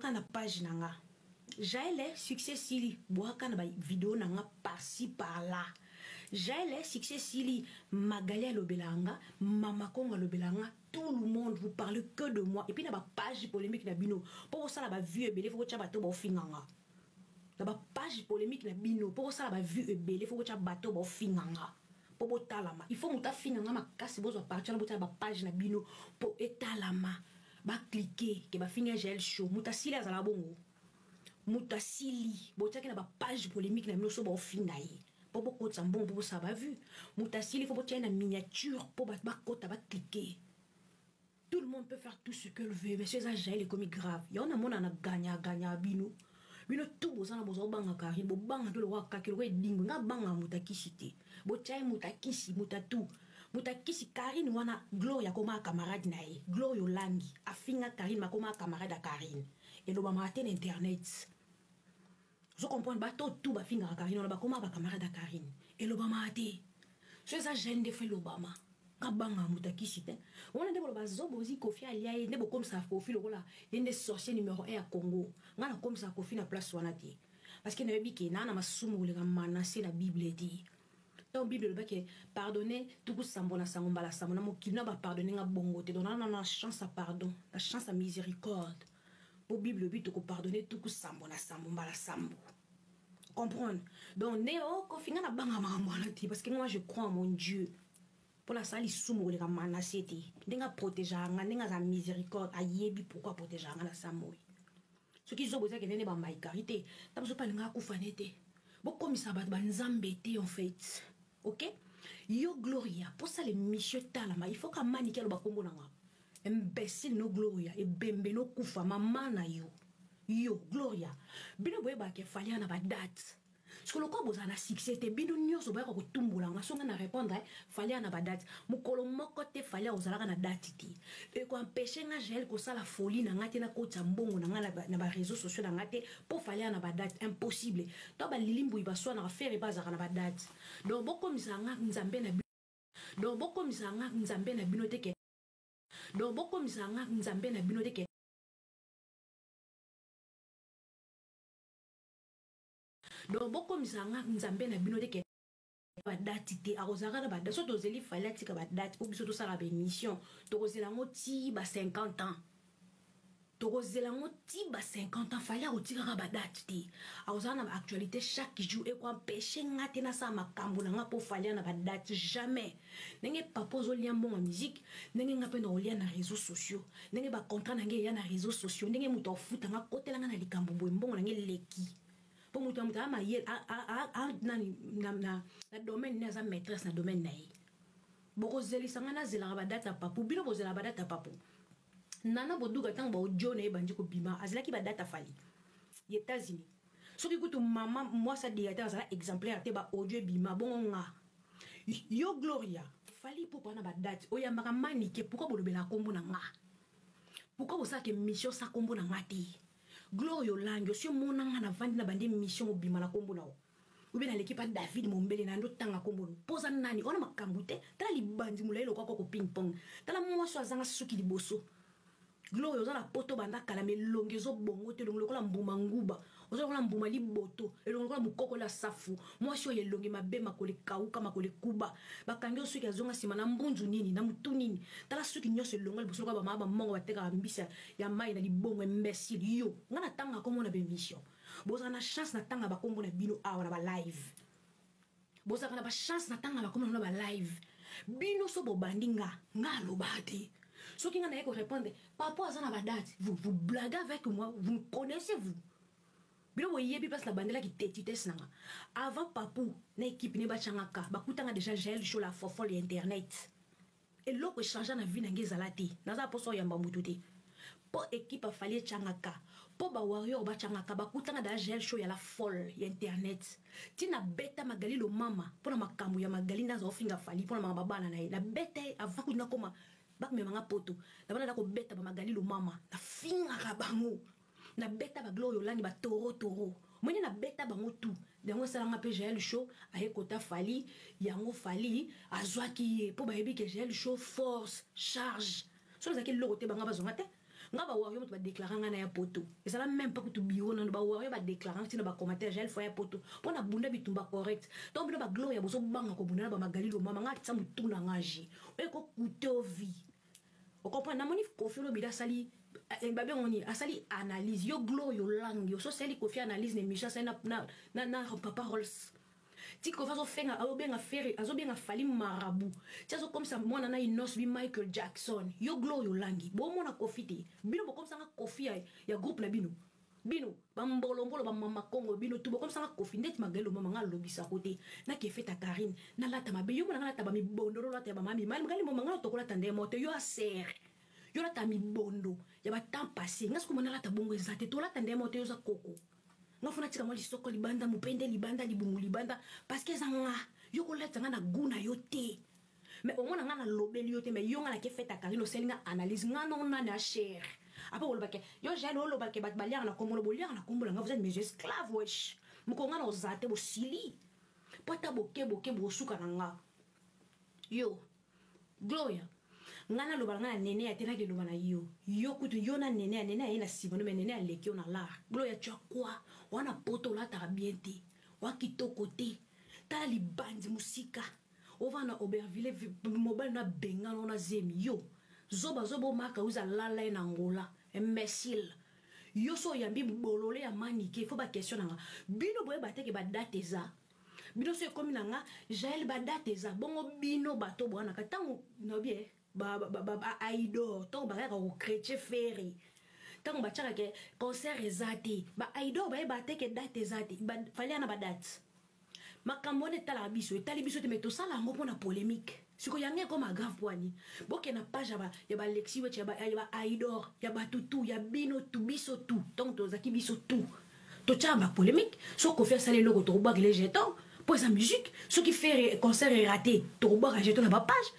Na page na nga Jael, succès sili, bwaka na ba video na nga par-ci par-là. Jael, succès sili, Magali alobela nga, Mama Kongo alobela nga, tout le monde, vous parlez que de moi. Et puis na ba page polémique na bino, po kosala ba vues ebele, faut kotia bato baofinga nga. Na ba page polémique na bino, po kosala ba vues ebele, faut kotia bato baofinga nga. Po botalama. Il faut moto afinga nga makasi, bozwa partie na botia ba page na bino po etalama. Ba cliquer ke bafinga Jael Show. Moto asili azala bongo. Moto asili botiaki na ba page polémique na bino so baofinga ye. Po bokotisa mbongo po bosala ba vue. Moto asili faut botia ye na miniature po bato bakota ba cliquer. Tout le monde peut faire tout ce qu'elle veut, mais eza Jael ekomi grave. Yango namona na gagna gagna bino. Bino tout bozana boza obanga Karine, bobanga to lokola kake lokola edingwe. Nga banga moto akisi te. Botia ye moto akisi, moto atu. Moto akisi Karine wana Gloria akoma camarade na ye. Gloria Olangi afinga Karine makoma camarade ya Karine. Elobamaka te na internet. Ozo comprendre bato tout bafingaka Karine wana bakoma ba camarade ya Karine. Elobamaka te. So eza jeune nde fo elobama. Nga banga moto akisi te. Wana nde boloba zobo ozi Koffi alia ye nde bokomisa Koffi lokola ye nde sorcier numéro 1 ya Congo. Nga nakomisa Koffi na place wana te. Parce que nayebi ke na na masumu koleka Manassé na Bible te. Donc Bible elobaki pardonner tuku sambo na sango mbala sambo na mokili na ba pardonner nga bongo te. Donc na na chance à pardon, na chance à miséricorde. Po Bible elobi toko pardonner tuku sambo na sambo mbala sambo. Comprendre? Donc nde oh Koffi nga na banga makambo wana te parce que moi je crois en mon Dieu. Pour la sali sumu koleka Manassé te. Ndenge a protéger nga, ndenge aza miséricorde, ayebi pourquoi protéger nga na samoi. Soki zobo ezaki nene ba maikari te, ntango soki alinga akufa ne te. Bokomisa bato ba nzambe te en fait. OK? Yo Gloria, posa le monsieur talama, il faut ka maniki aloba kombo na nga. Imbécile no Gloria, ebembe no kufa mama na yo. Yo Gloria, bino boyeba ke Fally na ba date. Siko lokola bozala na succès te, bino nyonso boyaka kotumbola nga, songa na répondre Fally na ba date. Mokolo moko te Fally ozalaka na date te. E ko empêcher nga Jael kosala folie na nga te na kotisa mbongo na nga na ba réseaux sociaux na nga te po Fally na ba date, impossible. To ba lilimbu ba swa na faire ba zaka na ba date. Donc bokomisa nga nzambe na donc bokomisa nga nzambe na bino te ke donc bokomisa nga nzambe na bino te ke donc bokomisa nga nzambe na bino te ke ba date te akozalaka na ba date. So tozeli Fally atika ba date po biso tosala ba émission, tokozela yango ti ba 50 ans. Tokozela yango ti ba 50 ans. Fally akotikaka ba date te, akozala na ba actualité chaque jour. Eko empêcher nga te nasala makambo na nga po Fally na ba date jamais. Ndenge papa ozolia mbongo ya musique, ndenge nga mpe na olia na réseaux sociaux, ndenge ba contrat na nge eya na réseaux sociaux, ndenge moto afuta nga kotela nga na likambo boye mbongo na nge eleki. Po moto ya moto a mayele, a, nani, na domaine ne aza maîtresse na domaine na ye. Bokozelisa nga nazelaka ba date ya papu, bino bozelaka ba date ya papu. Nana boduka ntango ba audio na ye bandi kobima, azelaki ba date ya Fally ya États-Unis. Soki kutu mama mwasi directeur azala exemplaire te, ba audio ebima bongo nga. Yo Gloria, Fally popa na ba date oyambaka manike, pourquoi bolobela kombo na nga? Pourquoi bosalaka émission sa kombo na nga te? Gloria Olangi, osi omona nga na vandi na bandi émission mobima na kombo na yo. Ou bien na l'équipe ya David Mombele na ndo tanga kombo no. Poza nani? Ona makambo te. Tala libandi mulayi lokwa ko ping pong. Tala mwasi azanga suki liboso. Gloria oza na poto banda kala mais elongi ezo bongo te, elongi lokola mbuma nguba. Oza lokola mbuma liboto, elongi lokola mukoko la safu. Mwasi oyo elongi mabe makolo ekauka, makolo ekuba. Bakangi yo suki azonga sima na mbunzu nini, na mutu nini. Tala suki nyonso elongo liboso lokola ba mama ba mongo batekaka mbisi ya mayi na libongo, imbécile. Yo, nga na tanga kombo na ba émission. Bozala na chance na tanga ba kombo na bino awa na ba live. Bozalaka na ba chance na tanga ba kombo na ba live. Bino so bobandi nga, nga aloba te. Soki nga naye ko répondre, papa aza na ba date. Vous, vous blaguez avec moi, vous me connaissez vous. Bino boyebi place na bandelaki têtutesse na nga. Avant Papou na équipe ne bachanga ka, bakutanga déjà Jael Show la fofole ya internet. Eloko échanger na vie na nge ezala te. Naza poso yamba mutu te. Po équipe afali echanga ka, po ba warrior bachanga ka, bakutanga da Jael Show ya la folle ya internet. Tina beta Magali lo mama pona makambo ya Magali ndaza ofinga Fally pona mama bana na ye. Na beta avant kuna koma bakumema nga poto. Na bana ko beta ba Magali lo mama, na finga ka bango. Na beta ba Gloria Olangi ba toro toro. Mwene na beta bango tout. Yango esalanga pe Jael Show aye kota Fally, yango Fally azwaki ye po bayebi ke Jael Show force charge. So ezalaki eloko te banga bazonga te. Nga ba warrior moto ba déclarer nga na ya poto. Ezala même pas kutu bureau nano ba warrior ba déclarer ntina ba commentaire Jael foyer poto. Pona bunda bitumba correct. Donc bino ba gloria bozo banga ko bunda na ba Magali Lomama nga tsa mutu na nga ji. Eko coûter vie. O comprendre namoni Koffi Olomide asali eh, babengo nini asali analyse yo gloria olangi ososali Koffi analyse na émission asali na, na, na, na papa Rolls ti Koffi azofenga azobenga Ferre azobenga Fally marabout ti azokomisa mwana na Innoss'B Michael Jackson yo gloria olangi bomona Koffi te bino bokomisanga Koffi ya, ya groupe na bino bino bambolombolo bamama kongo bino tu bokomisanga Koffi ndeti Magali Lomama nga alobisako te nakefeta Karine nalata mabe yo mona nga nalata bamibondolo olata ya bamami Magali Lomama nga tokolata nde moto yo asere yo lata mibondo ya batemps passé nga sikoyo nalata bongo eza te tolata nde moto yo oza koko nga fona tika mwa lisoko libanda mopende libanda libungu libanda parce que eza nga yo kolatisa nga na goût na yo te mais omona nga nalobeli yo te mais yo nga nake fete Karine osali nga analyse nga no nani a cher après olobake yo Jael olobake bato baliaka na kombo boliaka na kombo na nga vous êtes mes esclaves wesh mokolo nga na oza te bosili po ata boke boke bosuka na nga yo Gloria nga naloba na nga na nene ya te naki eloba na yo yo kutu yo na nene ya nene aye na nsima no me nene aleki yo na lar Gloria tu as quoi wana poto olataka bien te wa kitoko te tala libandi mosika ovanda na Aubervilliers mobali no abengana wana zemi yo zoba zoba omaka uza lala ye na Angola imbécile yo so oyambi bolole ya manike fo baquestion na nga bino boyeba teke badate eza bino so ekomi na nga Jael badate eza bongo bino bato bwanaka ntango nabi baaidor ntango bayaka kochrétien Ferre ntango batiaka ke concert eza te baaidor bayeba te ke date eza te Fally ana badate makambo wana etalaka biso etali biso te me tosala yango mpona polémique sikoyo yango ekoma grave poani bokende na page ya balexi wetch ya baaidor ya bato tu ya bino tu biso tu ntango tozalaki biso tu totyaka bapolémique so Koffi asali eloko tokobwakela jeton mpo eza musique soki Ferre concert eraté tokobwaka jeton na bapage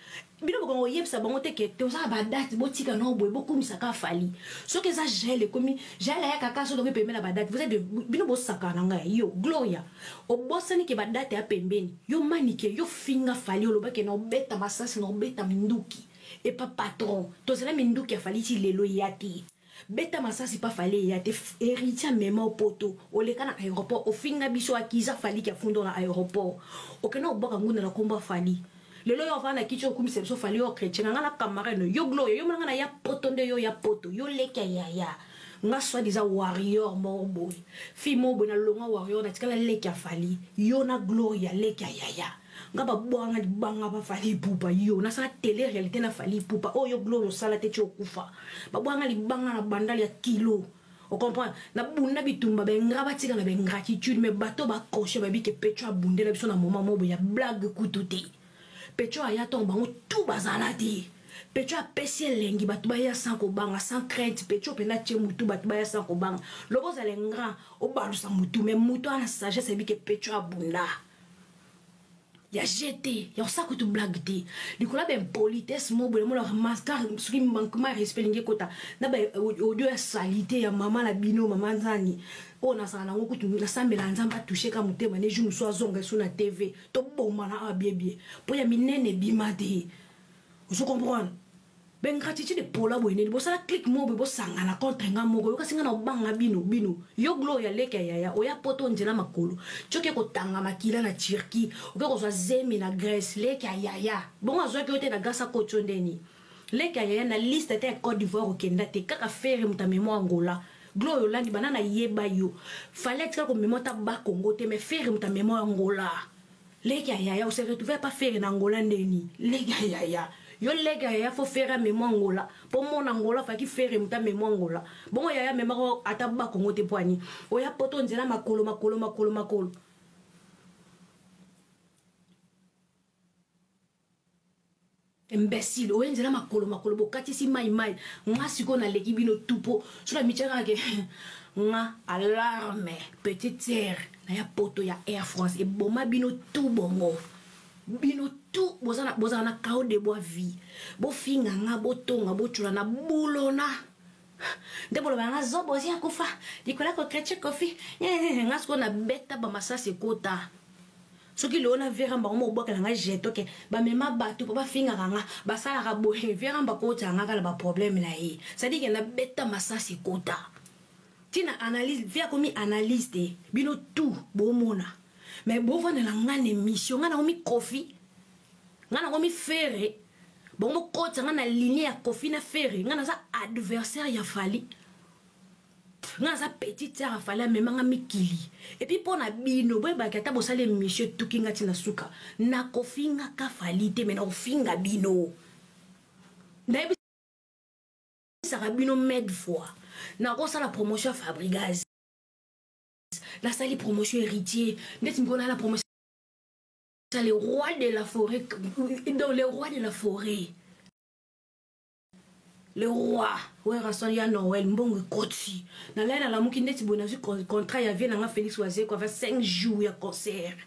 bino bokongo koyebisa bango te ke tozala badate botika nao boye bokumisaka Fally soki eza Jael ekomi Jael ayaka kaka so tokoki pembeni na badate vous êtes bino bosakana na ngai yo Gloria obosani ke badate ya pembeni yo manike yo finga Fally olobaki na obeta masasi na obeta minduki epa patron tozala minduki ya Fally ti lelo eya te beta masasi pa Fally eya te héritier amema opoto oleka na aéroport ofinga biso akiza Fally ki afundo na aéroport okende obwaka ngunda na kombo Fally lelo yo ovanda na kiti okumisa biso Fally yo chrétien nga na camarade yo Gloria yo mona nga na ya poto nde yo ya poto yo leki ya yaya nga soi-disant warrior moko boye fille moko boye nalongwa warrior natikala leki ya Fally yo na Gloria leki ya yaya nga babwanga libanga ba Fally Ipupa yo nasala télé réalité na Fally Ipupa oyo Gloria osala te ti okufa babwanga libanga na bandali ya kilo ocomprendre nabunda bitumba benga batika na baingratitude mais bato baconscient bayebi ke Pecho abundela biso na moment moko boye ya blague kutu te Pecho aya ntongo bango tu bazala te Pecho apesi elengi bato baya sans kobanga sans crainte Pecho mpenza tie mutu bato baya sans kobanga lobo ozala ingrat obalusa mutu mais mutu ana sagesse ayebi ke Pecho abunda ya jete ya kosala kutu blague te likolo ya baimpolitesse mo boye monaka mascar soki manquement ya respect elingi ekota na baaudio ya salite ya mama na bino mama nzani oyo nazala nango kutu nasambela nzambe atouche ka motema ne jour mosusu azonga esu na tv tobomana awa biebie mpo ya minene ebima te ozo comprendre baingratitude epola boye nini bosala clique moko boye bosangana contre nga moko yokasi nga na obanga bino bino yo Gloria leki ya yaya oya poto nzela makolo ti oke kotanga makila na Turquie oke kozwa zemi na Grèce leki ya yaya bongo azwaki yo te na Grèce akoti yo ndeni leki ya yaya na liste te ya Côte d'Ivoire okenda te kaka Ferre moto amemo Angola Gloria olandi bana nayeba yo Fally atikala komema ata bakongo te mais Ferre moto amemo Angola leki ya yaya ose retrouve pa Ferre na Angola ndeni leki ya yaya yo leki ya yaya fo Ferre amemo Angola mpo mona Angola faki Ferre moto amemo Angola bongo yaya amemaka ata bakongo te mpo ani oya poto nzela makolo makolo makolo makolo imbécile oye nzela makolo makolo bokatisi mai mai nga sikoyo naleki bino tu mpo so na mitiaka ke nga alarme petite sœur na ya poto ya Air France eboma bino tu bongo bino tu bozala na kao de bois vie bofinga nga botonga botula na bulona nde boloba nga zobo ozi akufa likolo ya kochrétien Koffi nga sikoyo nabeta bamasasi ekota. Soki lelo na veramba bango mobwakela nga jeto ke bamema bato mpo bafingaka nga, basalaka boye, veramba kotaka nga kala baproblème na ye. C'est-à-dire ke nabeta masasi ekota ntina analyse vie akomi analyse te. Bino tout bomona, mais bovandela nga na émission, nga nakomi Kofi, nga nakomi Ferre. Bongo bokotisa nga na ligne ya Kofi na Ferre. Nga naza adversaire ya Fally, nga naza petite sœur. Afali amemanga mikili. Et puis mpo na bino boyebaki, ata bosali émission etuki nga ntina suka, nakofingaka Fally te, mais nakofinga bino. Nayebisaka bino maintes fois, nakosala promotion ya Fabregas, nasali promotion Héritier, ndeti mikolo nala promotion le roi de la forêt. Donc le roi de la forêt, le roi Werrason ya Noël, mbongo ekoti. Nalai nalamuki ndeti boye, nazwi contrat ya vie nanga Félix Wazekwa, 25 jours ya concert.